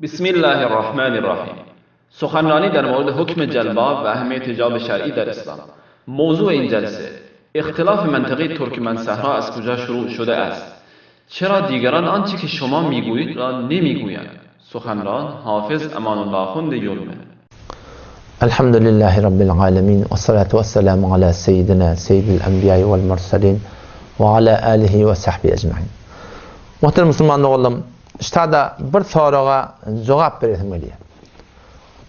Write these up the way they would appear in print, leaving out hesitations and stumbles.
Bismillahirrahmanirrahim. سخنرانی در مورد حکم جلباب و اهمیت حجاب شرعی در اسلام. موضوع این جلسه اختلاف منطقه ترکمن صحرا از کجا شروع شده است؟ چرا دیگران آنچه که شما میگویید را نمیگویند؟ سخنران حافظ امان الله خوند یلمه. Elhamdülillahi Rabbil alemin ve salatu ve selamu ala seyyidina seyyidil enbiýai wal mursalin we ala alihi we sahbihi ecmain. Muhterem musulman doganlarym, ştada bir soraga jogap beresim gelýär.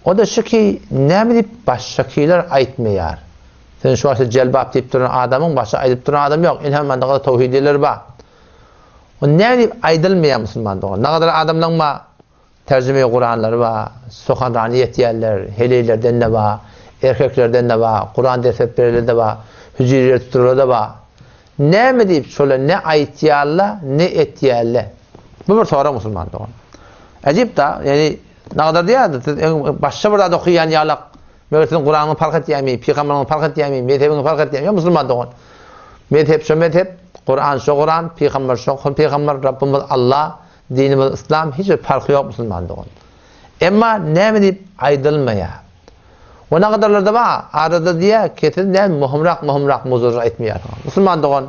O-da şu ki, näme diýip başdakiler aýtmaýar? Sen şu wagtda jelbap diýip duran adamyň başda aýdyp duran adam ýok. Ilham mendagada towhidiler bar. O näme diýip aýdylmaýar musulman dogan? Nagadar adamlaň bar, terjime Kuranlary bar, suhanrany ýetýärler, heleýlerden-de bar, erkeklerden-de bar, Kuran ders berip berenler-de bar, hüjreler tutduranlar-da bar. Näme diýip şolar ne aýtýarlar, ne etýärler? Bu bir sorag musulman dogan. Äjip da, ýani nagadar diýýärdi, siz öň başga bir zat okaýan ýalak, meger siziň Kuranyňyz parh etýärmi, pygamberiňiz parh etýärmi, mezhebiňiz parh etýärmi? Ýok musulman dogan. Mezhep şo mezhep, Kuran şo Kuran, pygamber şo pygamber, Rabbimiz Allah, dinimiz Yslam, hiç bir parhy ýok musulman dogan. Emma näme diýip aýdylmaýar. O nagadarlarda bar, arada diýýär, kesiz näme möhümrak möhümrak mowzular aýtmaýarsyňyz. Musulman dogan,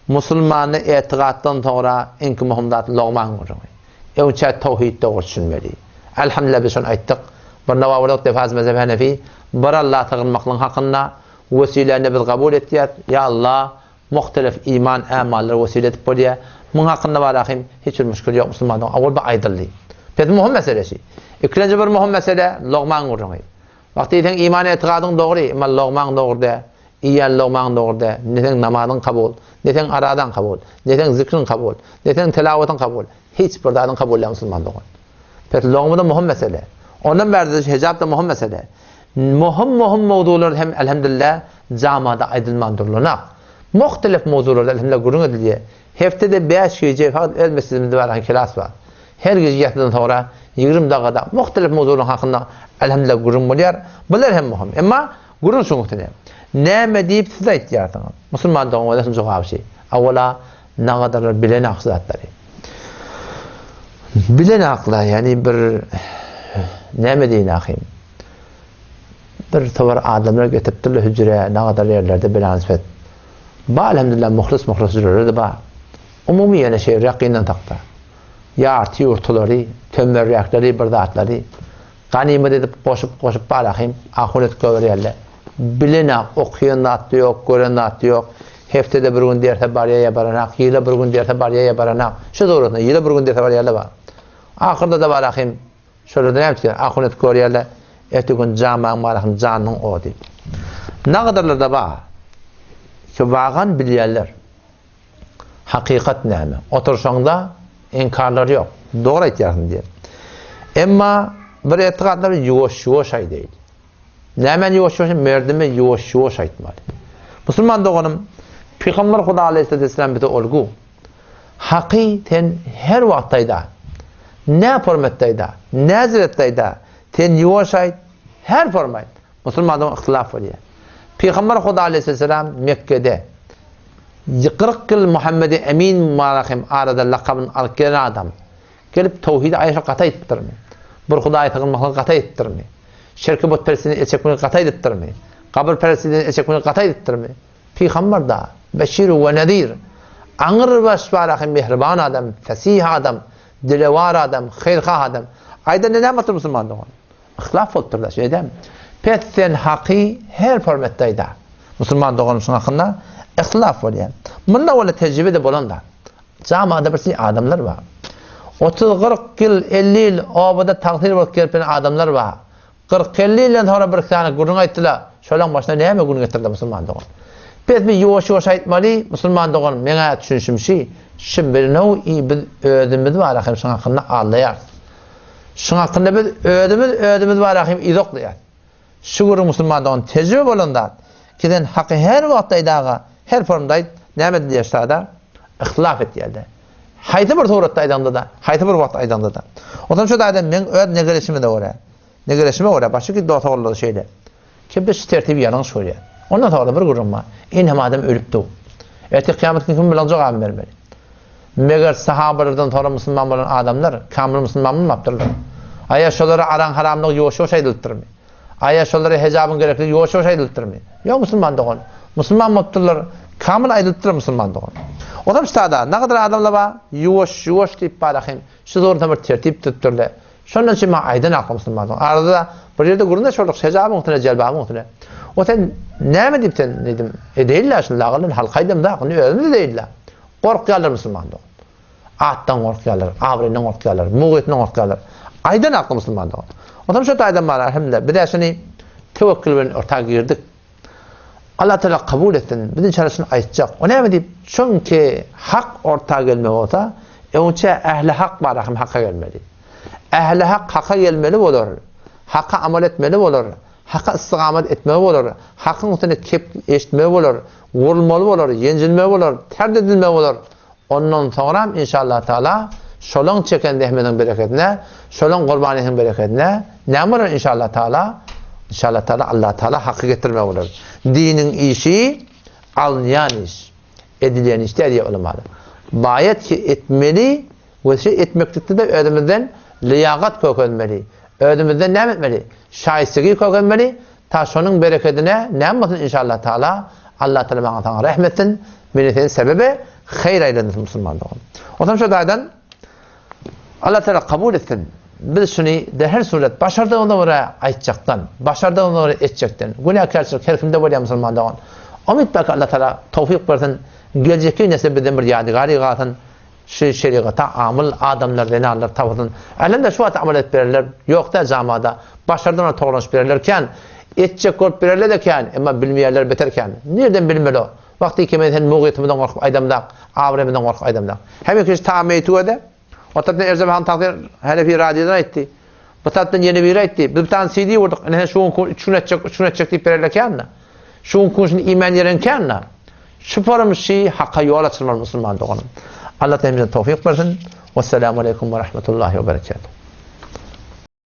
musulmanda etigatdan soňra iňki möhüm zat logman gürrüňi. Öňçä towhid dogry düşünmeli. Elhamdülillah biz şony aýtdyk. Bir Nawawylyk defaz mezhep Hanefi bir Allaha sygynmaklygyň hakynda wesiläni biz kabul etýäs. Ýa Allah, muhtelif iman ämallary wesile edip bolýar. Muň hakynda bar ahim hiç bir müşkil ýok musulman dogan. Owal bu aýdyldy. Pes möhüm mesele şi. Ikilenji bir möhüm mesele logmaň gürrüňi. Wagt diýseň iman etigadyň dogry, emma logmaň dogry däl. Iýen logmaň dogry däl. Ne seň namazyň kabul, ne seň arazaň kabul, ne seň zikriň kabul, ne seň telawatyň kabul. Hiç bir zadyň kabul däl musulman dogan. Pes logma-da möhüm mesele. Ondan bärde hijap-da möhüm mesele. Möhüm-möhüm mowzular hem elhamdülillah jamada aýdylman durlanak. Muhtelif mowzularda elhamdülillah gürrüň edilýär. Hepdede bäş gije fakat öz mesjidimizde bar kelas bar. Her gije ýatydan soňra 20 dagada muhtelif mowzularyň hakynda elhamdülillah gürrüň bolýar. Bular hem möhüm. Emma gürrüň şuň üstüne. Näme diýip siz aýtýarsyňyz? Musulman dogan özüniň jogaby şi. Awala nagadarlar bilen şu zatlary. Bilen akla, ýani bir näme diýin ahym. Bir towar adamlar getiripdirler hüjre, nagadar ýerlerde bilansbet. Ba elhamdülillah muhlis muhlis hüjreler de ba. Umumy ýene şeýle gyndan takda. Ýarty ýurtulary, tömmerräkleri bir zatlary ganymat edip goşup goşup bar ahym ahuret göberýärler. Bilenak okaýan zat ýok, gören zat ýok. Heftede bir gün derse barýar ýa baranak, ýyla bir gün derse barýar ýa baranak. Şu suratynda ýyla bir gün derse barýarlar bar. Ahyrda-da bar ahym Şolarda näme etýär? Ahunet görýärler, erteki gün jamaň bar ahym janyň ody. Nagadarlarda bar. Şu wagan bilýärler. Hakykat näme? Oturşaňda inkarlar ýok. Dogry aýtýarsyň diýen. Emma bir etigatlar ýuwaş-ýuwaş aýdaýyn. Nämäni ýuwaş-ýuwaş? Merdime ýuwaş-ýuwaş aýtmaly. Musulman doganym, Pygamber Huda aleýhissalam bize olgu. Haky sen her wagt aýda. Nä formatda aýda, nä ziretde aýda, sen ýuwaş aýt, her forma aýt. Musulman dogan yhtylaf bolýar. Pygamber Huda aleýhissalam Mekgede 40 ýyl Muhammedi Emin mubarak hem arada lakabyny alyp gelen adam. Gelip towhidi aýşa gaty aýdypdyrmy? Bir Hudaýa sygynmaklygy gaty aýdypdyrmy? Şirki butperestlikden el çekmegi gaty aýdypdyrmy? Gabyrperestlikden el çekmegi gaty aýdypdyrmy? Pygamber da, Beşir we Nezir, aňrybaş baraka mähriban adam, fesih adam, dilewar adam, haýyrhah adam. Aýdanda näme bolupdyr musulman dogan? Yhtilaf bolupdyr da, şeýle dälmi? Pes sen haky her formatda aýda. Musulman doganym şuň hakynda yhtilaf bolýar. Munda wala tejribe-de bolan zat. Jamada bir şey adamlar bar. 30-40 ýyl, 50 ýyl obada tagsyr bolup gelip adamlar bar. 40-50 ýyldan soňra bir sany gürrüň aýtdylar. Şolaň başyna näme gün getirdi musulman dogan. Biz bir ýuwaş-ýuwaş aýtmaly, musulman dogan, meňä düşünişim şi, şi bir now i biz özümiz bar hem şuň hakynda aldaýarys. Şuň hakynda biz özümiz özümiz bar hem yzoklaýarys. Şu gürrüň musulman dogan tejribe bolan zat. Ki sen haky her wagt aýdaga, her formda aýt, näme diýýär şada? Yhtilaf etýärler. Haýsy bir suratda aýdaňda-da, haýsy bir wagt aýdaňda-da. Onsoň şu taýdan meň öz negereşime-de görä, negereşime görä, başga dost-ogullar şeýle. Ki biz şu tertibi ýalňyş görýäs. Ondan soňra bir gürrüň bar. Inem adam ölüpdi. Ertir kyýamat güni kim bilen jogabyny bermeli? Meger sahabalardan soňra musulman bolan adamlar kamil musulman bolmapdyrlar. Aýa şolara araň haramlygy ýuwaş-ýuwaş aýdylypdyrmy? Aýa şolara hejabyň gerekligi ýuwaş-ýuwaş aýdylypdyrmy? Ýok musulman dogan. Musulman bolupdyrlar, kamyl aýdylypdyr musulman dogan. Onam ştada, nagadar adamlar bar, ýuwaş-ýuwaş diýip bar ahym, şu zorunsa bir tertip düzüpdirler. Şondan üçin maňa aýdan akly musulman dogan. Arada bir ýerde gürrüňdeş bolduk, hejabyň üstüne, jelbabyň üstüne. O sen näme diýip sen diýdim, edeýin-le şuny lagyrlan halka aýdamda, indi özümiz edeýin-le. Gorkýarlar musulman dogan. Atdan gorkýarlar, abraýyndan gorkýarlar, mugytyndan gorkýarlar. Aýdan akly musulman dogan. Onsoň şu taýdan bar, elhamdülillah, biz-ä şuny tewekkül bilen orta girdik. Allah Teala kabul etsin. Biz inşallah şuny aýtjak. O näme diýip, çünki hak orta gelmeli bolsa, öňçe ähli hak bar, hem haka gelmeli. Ähli hak haka gelmeli bolar. Haka amal etmeli bolar. Haka istigamat etmeli bolar. Hakyň üstüne kep eşitmeli bolar. Vurulmaly bolar, ýenjilmeli bolar, terd edilmeli bolar. Ondan soňram inşallah taala şolaň çeken zähmetiniň berekedine, şolaň gurbanlygynyň berekedine näme bolar inşallah taala? İnşallah taala Allah taala haky getirmek bolar. Diniň işi alynýan iş, edilýän iş däl diýýär ulamalar. Baýat ki etmeli we şu etmeklikde-de özümizden liýakat kökezmeli. Özümizden näme etmeli? Şaýystygy kökezmeli, Ta şonuň berekedine näme bolsun inşallah taala Allah taala maňa saňa rehm etsin meni seni sebebe haýyr aýlandyrsyn musulman dogan. Onsoň şu taýdan Allah taala kabul etsin. Biz şuny de her surat başardygymyza görä aýtjakdan, başardygymyza görä etjekden. Günäkärçilik her kimde bolýar musulman dogan. Umyt bar ki Allah taala towfyk bersin. Geljekki nesle bizden bir ýadygary galsyn. Şu şerigata amyl adamlar, zenanlar tapylsyn. Älem-de şu wagt amal edip bererler. Ýok däl jamada. Başardygyna togalanyşyp bererler kän. Etjek bolup bererler-de kän, emma bilmeýärler beter kän. Nirden bilmeli o? Wagty ki men sen mugytymyzdan gorkup aýdamdak, abraýymyzdan gorkup aýdamdak. Hemme kişi ta meýtüwede. O tarapdan Erjep han tagsyr Hanefi radiodan aýtdy. Bu tarapdan ýene biri aýtdy. Biz bir tane CD vurduk. Ine sen şu gün üç gün etjek, üç gün etjek diýip bererler kän-de. Şu gün kuşuny iýmän ýeren kän-de. Şu forum şi haka ýol açylmaly musulman doganym. Allah hemmämize towfyk bersin. Wessalamu aleýkum we rahmetullahi we berekatuh.